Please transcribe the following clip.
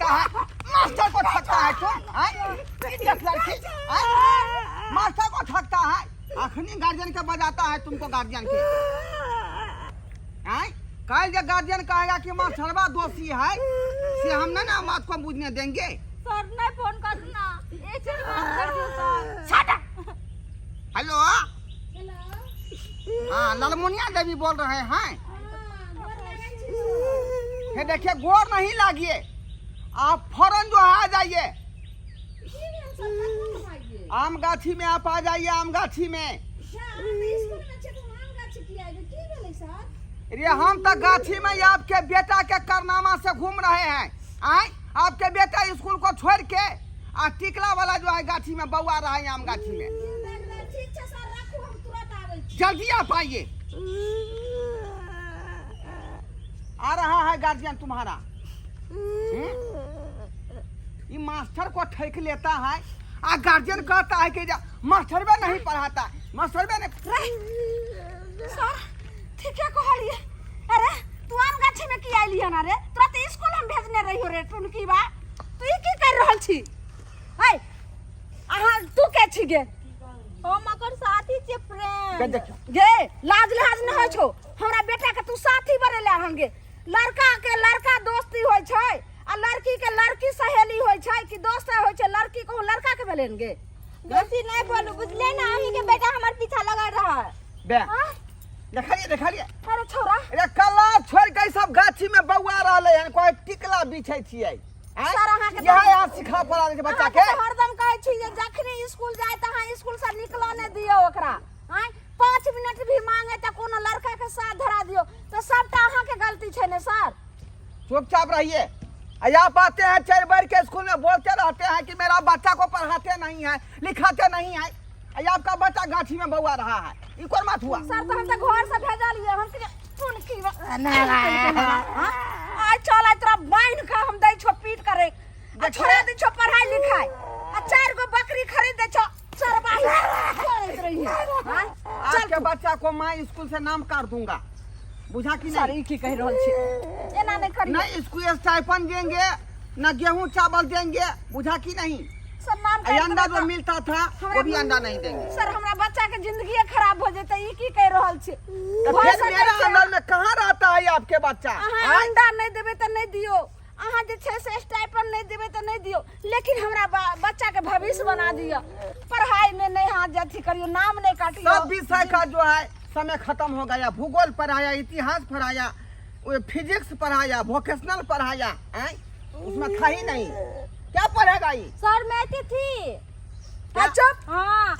ठकता है, मास्टर को ठकता है तू, हैं? इडियट लड़की, हैं? मास्टर को ठकता है, अखनी गार्जियन के बजाता है तुमको गार्जियन के, हैं? कल जब गार्जियन कहेगा कि मास्टरवा दोषी है, से हम ना ना बात को बुझने देंगे। सर नहीं फोन करना, एक चीज माफ कर दियो सर। हेलो, हाँ ललमुनिया देवी बोल रहे हैं। हे देखिए गोर नहीं लागिए, आप फौरन जो है आ जाइए आम गाछी में, आप आ जाइए आम गाछी में। अरे हम तो गाछी में आपके बेटा के कारनामा से घूम रहे हैं। आए आपके बेटा स्कूल को छोड़ के आ टिकला वाला जो है गाछी में बौआ रहा है आम गाछी में। जल्दी आप आइए, आ रहा है गार्जियन तुम्हारा। हम्म? ये मास्टर को ठेक लेता है आ गार्जियन कहता है कि मास्टर भी नहीं पढ़ाता, मास्टर भी नहीं। सर ठीक है कहलिए। अरे तू आम गाछी में की आइली हन? रे तोरा तो स्कूल हम भेजने रहियो रे टुनकी बा, तू ई की कर रहल छी? है अहाँ तू के छी गे? हम ओकर साथी छियै फ्रेंड। देखियो गे लाज लिहाज न होइ छौ, हमरा बेटा के तू साथी बनेले हन गे। लड़का के लड़का दोस्ती होइ छै आ लड़की के लड़की सहेली होइ छै कि दोस्त होइ छै? लड़की कहूँ लड़का के भेलै गे? बेसी नहीं बोलू, बुझले ना? अहीं के बेटा हमर पीछा लगल रहा। बे देखलिए देखलिए। अरे छोरा, अरे कला छोड़ के सब गाछी में बौआ रहले हन, कोई टिकला बिछै छियै। सर, अहाँके इएह यहाँ सिखा पड़ा दै छै बच्चा के। अहाँके तऽ हरदम कहै छी जे जखनी स्कूल जाय तऽ अहाँ स्कूल से निकलऽ नहि दियौ ओकरा। आँय 5 मिनट भी मांगे तऽ कोनो लड़का के साथ धरा दियौ, तऽ सबटा अहाँके गलती छै ने सर? चुपचाप रहिए। आप आते हैं 4 बार के स्कूल में, बोलते रहते हैं कि मेरा बच्चा को पढ़ाते नहीं है, लिखाते नहीं है, आ आपका बच्चा गाछी में बौआ रहा है, ई कोन बात हुआ? सर तऽ हम तऽ घर से भेजलियै, हम तऽ कोन की आइ चल, आइ तोरा बान्हि कऽ हम दै छौ पीट करे आ छोड़ा दै छौ पढ़ाई लिखाई आ 4 गो बकरी खरीद दै छौ चरवाही करैत रहिए। हाँ? चल। आपके बच्चा को मैं स्कूल से नाम काट दूंगा, बुझा कि सर नहीं? ई की कहि रहल छी, एना नहि करियौ। नहीं स्कूल स्टाइपन देंगे न गेहूं चावल देंगे, बुझा कि नहीं? सर नाम काटि अंडा देबै जो तऽ मिलता था वो भी अंडा नहीं देंगे। सर हमरा बच्चा के जिंदगी खराब हो जेतै, ई की कहि रहल छी? तो घर फिर से मेरा दै छै। अंडर में कहाँ रहता है आपके बच्चा? अहाँ आँय? अंडा नहि देबै तऽ नहि दियौ, अहाँ जे छै से स्टाइपन नहि देबै तऽ नहि दियौ, लेकिन हमरा बच्चा के भविष्य बना दिअ, पढ़ाई में नहीं हाथ अथी करियौ, नाम नहीं काटियौ। सब विषय का जो है समय खत्म हो गया, भूगोल पढ़ाया, इतिहास पढ़ाया, वो फिजिक्स पढ़ाया, वोकेशनल पढ़ाया, आँय? उसमें था ही नहीं, क्या पढ़ेगा ये? सर मैं थी। आ, चुप। हाँ।